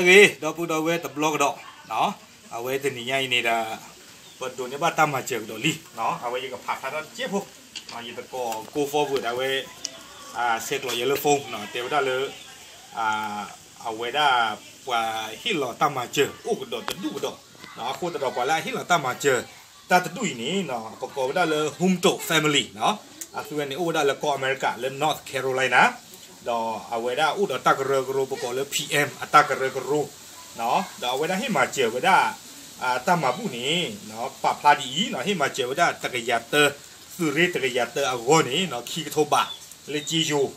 ဂ့ၤ ဒီပုၢ်ဒီဝဲၢ်တဘျီကဒီး, အဝဲတနံၤညါအံၤန့ၣ်ဒီး ပဒိးန့ၢ်ဘၣ်တၢ်မၤစၢၤကဒီးလံ, အဝဲယကဖးဖျါထီၣ်တစဲးဖိ, ယသကိး go forward အဝဲ ဆဲးကျိးယၤလၢ phone တဲဝဲဒၣ်လၢ အဝဲဒၣ်ပှၤဟ့ၣ်လီၤတၢ်မၤစၢၤအိၣ်ကဒီးတဒူၣ်ကဒီး, အဃိသတးဒီးပှၤလၢအဟ့ၣ်လီၤတၢ်မၤစၢၤ တၢ်တဒူၣ်အံၤန့ၣ် ပကိးဝဲဒၣ်လၢ Humto family, အသုဝဲန့ၣ်အိၣ်ဝဲဒၣ်လၢကီၢ်အမဲရကၤလၢ North Carolina, ဒီးအဝဲဒၣ်အိၣ်ဒီးတၢ်ကရၢကရိ ပကိးလၢ P M အတၢ်ကရၢကရိ, ဒီးအဝဲဒၣ်ဟ့ၣ်မၤစၢၤဝဲဒၣ် တၢ်မၤဘူၣ်န့ၣ် ပာ်ဖျါဒ်အံၤ, ဟ့ၣ်မၤစၢၤဝဲဒၣ်တကယၤတၢ, သုးရ့ၣ်တကယၤတၢအဂီၢ်န့ၣ် ခံကထိဘး လၢက့ယိၤ,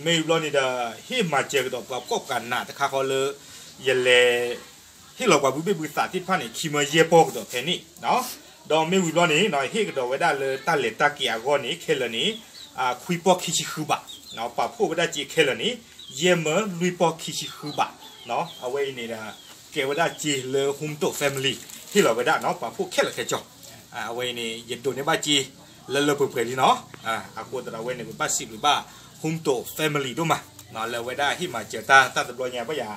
မ့ၢ်ဝံၤဘျီန့ၣ်ဒီး ဟ့ၣ်မၤစၢၤကဒီးပှၤဖှီၣ်ပှၤနးတခါဃီလၢ ယလဲၤ ဟ့ၣ်လီၤပှၤဘုဘ့ၣ်ဘုသးသ့ၣ်တဖၣ်န့ၣ် ခံမၢယဲၢ်ပီၢ်ကဒီးဖဲန့ၣ်, ဒီးမ့ၢ်ဝံၤဘျီန့ၣ် ဟ့ၣ်ကဒီးဝဲဒၣ်လၢတၢ်လဲၤတၢ်က့ၤအဂီၢ်န့ၣ် ခဲလၢာ်န့ၣ် ခွံပီၢ်ခံဆံဃုဘး, ပာ်ဖှိၣ်ဝဲဒၣ်စ့ခဲလၢာ်န့ၣ် ယဲၢ်မၢလွံၢ်ပီၢ်ခံဆံဃုဘး, အဝဲအံၤန့ၣ်ဒီး ကဲဝဲဒၣ်စ့လၢ Humto family ဟ့ၣ်လီၤဝဲဒၣ် ပာ်ဖှိၣ်ခဲလၢာ်ခဲဆ့, အဝဲအံၤန့ၣ် ယဒိးန့ၢ်ဘၣ်စ့ လၢလၢပှဲၤပှဲၤလံနီၤ, အဃိသတးဒီးအဝဲန့ၣ် ပဘၣ်စံးဘျုးဘၣ် Humto family ဒိၣ်မး, လၢအဝဲဒၣ်ဟ့ၣ်မၤစၢၤတၢ် တၢ်တဘျီညါဘၣ်ယၤ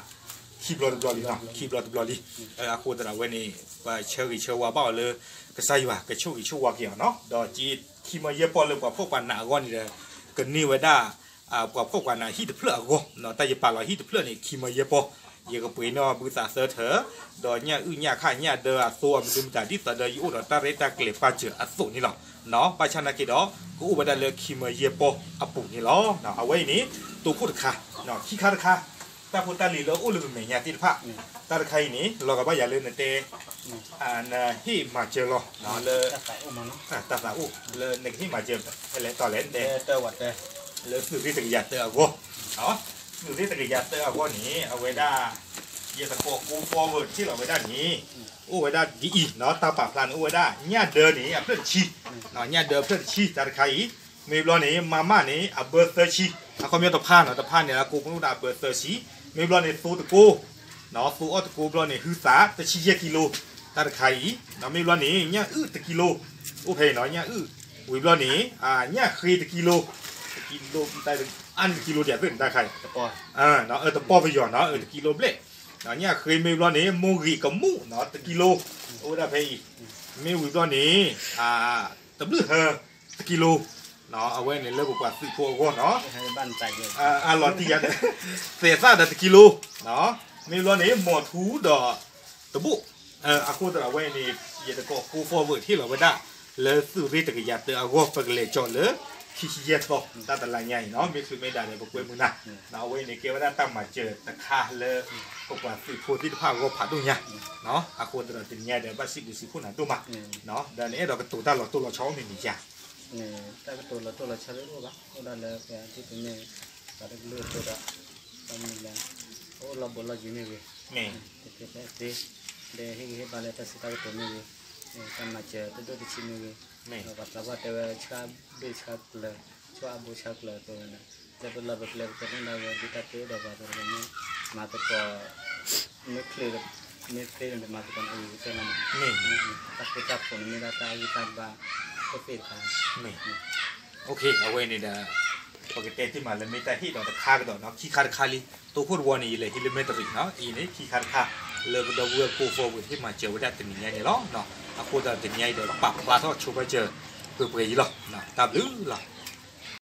ခံဘျီတဘျီလံ, ခံဘျီတဘျီလံ, အဃိသတးဒီးအဝဲန့ၣ် ပဆၢဂ့ၤဆၢဝါဘၣ်အီၤလၢ ကစၢ်ယွၤကဆိၣ်ဂ့ၤဆိၣ်ဝါက့ၤအီၤနီၤ, ဒီးစ့ခံမၢယဲၢ်ပီၢ်လၢပှၤဖှီၣ်ပှၤနးအဂီၢ်န့ၣ်ဒီး ကန့ၢ်ဝဲဒၣ် ပှၤဖှီၣ်ပှၤနးဟံၣ်တဖျၢၣ်အဂီၢ်, တၢ်ယပာ်လီၤဟံၣ်တဖျၢၣ်န့ၣ် ခံမၢယဲၢ်ပီၢ်, ယကပှ့ၤန့ၢ်ဘုသးသၢထၢၣ်, ဒီးညၣ်အုၣ်ညၣ်ခၣ်ညၣ်ဒၢအသိအမနုၤမတၤ ဒ်သိးဒီးယအိၣ်ဒီးတၢ်ရဲၣ်တၢ်ကျဲၤပာ်စၢၤအသိးန့ၣ်လီၤ, ဘၣ်ဆၣ်နာ်က့ဒီး ကအိၣ်ဝဲဒၣ်လၢခံမၢယဲၢ်ပီၢ်အပူၤန့ၣ်လီၤ, အဝဲအံၤန့ၣ် တိခိၣ်တခါ, ခံခါတခါ, တၢ်ဖိတၢ်လံၤလၢအအိၣ်လၢပမဲာ်ညါသ့ၣ်တဖၣ်, တၢ်တခါအံၤန့ၣ် လီၤဂာ်ဘၣ်ယၤလၢနတဲ နဟ့ၣ်မၤစၢၤလီၤ လၢ တၢ်သးအိၣ် လၢနကဟ့ၣ်မၤစၢၤ ဖဲလဲၣ်တီၤလဲၣ်တဲ လၢသုးရ့ၣ်တကယၤတၢအဂီၢ်, သုးရ့ၣ်တကယၤတၢအဂီၢ်န့ၣ် အဝဲဒၣ် ယသကိး go forward ဟ့ၣ်လီၤဝဲဒၣ်န့ၣ် အိၣ်ဝဲဒၣ်ဒ်အံၤနီၤ, တၢ်ပာ်ဖျါန့ၣ် အိၣ်ဝဲဒၣ် ညၣ်ဒၢန့ၣ် အဖျၢၣ်တဆံ, ညၣ်ဒၢအဖျၢၣ်တဆံ တၢ်တခါအံၤ, မ့ၢ်ဘျီန့ၣ် မၤမၣ်န့ၣ် အဘၢသၢဆံ, အခီပညီတဖၣ်နီၤ, တဖၣ်န့ၣ် အကိးမုၢ်အိၣ်ဒၣ်အဘၢသၢဆံ, မ့ၢ်ဘျီန့ၣ် သိတကိ, သိအီၣ်တကိဘျီန့ၣ် ဟုသး တဆံယဲၢ်ကံလိ, တၢ်တခါအံၤ, မ့ၢ်ဘျီန့ၣ် ညၣ်အုၣ်တကံလိ, အိၣ်ဖဲအံၤနီၤ, ညၣ်အုၣ်, ဝံၤဘျီန့ၣ် ညၣ်ဃ့တကံလိ, တကံလိ, အါန့ၣ်တကံလိဒံးသ့ၣ်န့ၣ် တၢ်တခါအံၤ, တပီၢ်ပယီၤနီၤ, တကံလိဘျဲၣ်, ညၣ်ဃ့မ့ၢ်ဘျီန့ၣ် မိၢ်ဂံၢ်ကမူၣ်နီၤ တကံလိ, အိၣ်ဝဲဒၣ်ဖဲအံၤ, မ့ၢ်ဝံၤဘျီန့ၣ် တဘျုးဟၢ တကံလိ, အဝဲန့ၣ်လၢပပှၤသုးဖိအဂီၢ်နီၤ, အလီၤတံၢ်ယၤ, သဲးသၣ်ဒီးတကံလိ, မ့ၢ်ဘျီန့ၣ် မိၢ်ထူဒီးတဘိၣ်, အဃိသတးဒီးအဝဲန့ၣ် ယသကိး go forward ဟ့ၣ်လီၤဝဲဒၣ် လၢသုးရ့ၣ်တကယၤတၢအဂီၢ် ပကလဲၤကၠီလၢ ခံဆံယဲၢ်သီ တၢ်တလါညါအံၤနီၤ, မ့ၢ်ချုးမ့ၢ်ဒၣ်ဒီး ပကွဲမုာ်နၤ, အဝဲန့ၣ်ကဲဝဲဒၣ်တၢ်မၤစၢၤတခါလၢ ပပှၤသုးဖိသ့ၣ်တဖၣ်အဂီၢ်ဖးဒိၣ်ညါ, အဃိသတးဒီးတနံၤညါဒီး ဘၣ်စံးဘျုးစံးဖှိၣ်နၤဒိၣ်မး, ဒီးနအဲၣ်ဒိးကတိၤတၢ်လီၤတိၢ်လီၤဆီအိၣ်မ့ၢ်မ့ၢ်ယၤ တၢ်ကတိၤလီၤတိၢ်လီၤဆီလၢအိၣ်ဘၣ်, အိၣ်ဒၣ်လၢပထံပမ့ၢ် ပှၤတကလုာ်အသိးဒီး ပမ့ၢ်လၢ ပအိၣ်လီၤဘူးလီၤယံၤမ့ၢ်ဂ့ၤ, တသ့ဖဲသ့, ဒီးဟ့ၣ်ဂံၢ်ဟ့ၣ်ဘါလၢတၢ်စံးတၢ်ကတိၤမ့ၢ်ဂ့ၤ, တၢ်မၤစၢၤတဒိၣ်တဆံမ့ၢ်ဂ့ၤ, ဒီးပှၤသးပှၢ်တဲဝဲ ဆှၢဘ့ၣ်ဆှၢကျၢၤ, ဆှၢအဘူးဆှၢကျၢၤအသိးန့ၣ်, လၢပလီၢ်ပကျဲပတဲန့ၢ်ဒၣ်ဝဲ ဒ်တၢ်တဲအိၣ်ဒီးပှၤသိးန့ၣ် မၤသကိး မ့ၢ်ချ့, မ့ၢ်ချ့န့ၣ် မၤသကိးန့ၣ် အဂ့ၤကတၢၢ်လီၤမး, တၢ်ဃူတၢ်ဖိးန့ၣ်မ့ၢ်ဒၣ်တၢ်ဂံၢ်တၢ်ဘါ အိၣ်သ့ၣ်တခါ, အဝဲန့ၣ်ဒီး ပကတဲတ့ၢ်မးလၢမ့ၢ်တၢ်ဟ့ၣ်ဒီးတခါကဒီးနီၤ, ခံခါတခါလံ, တိခိၣ်တဝီန့ၣ် ယလဲၤဟံးလၢမဲၢ်တရံးနီၤ, အံၤန့ၣ် ခံခါတခါ လၢပဒီပုၢ်ဝဲၢ် go forward ဟ့ၣ်မၤစၢၤဝဲဒၣ်တနံၤညါန့ၣ်လီၤ. အဃိသတးတနံၤညါအံၤဒီး ပာ်ဖျါထီၣ်ဆိဘၣ်စၢၤ ပှဲၤပှဲၤအံၤလီၤ. တၢ်ဘျုးလီၤ.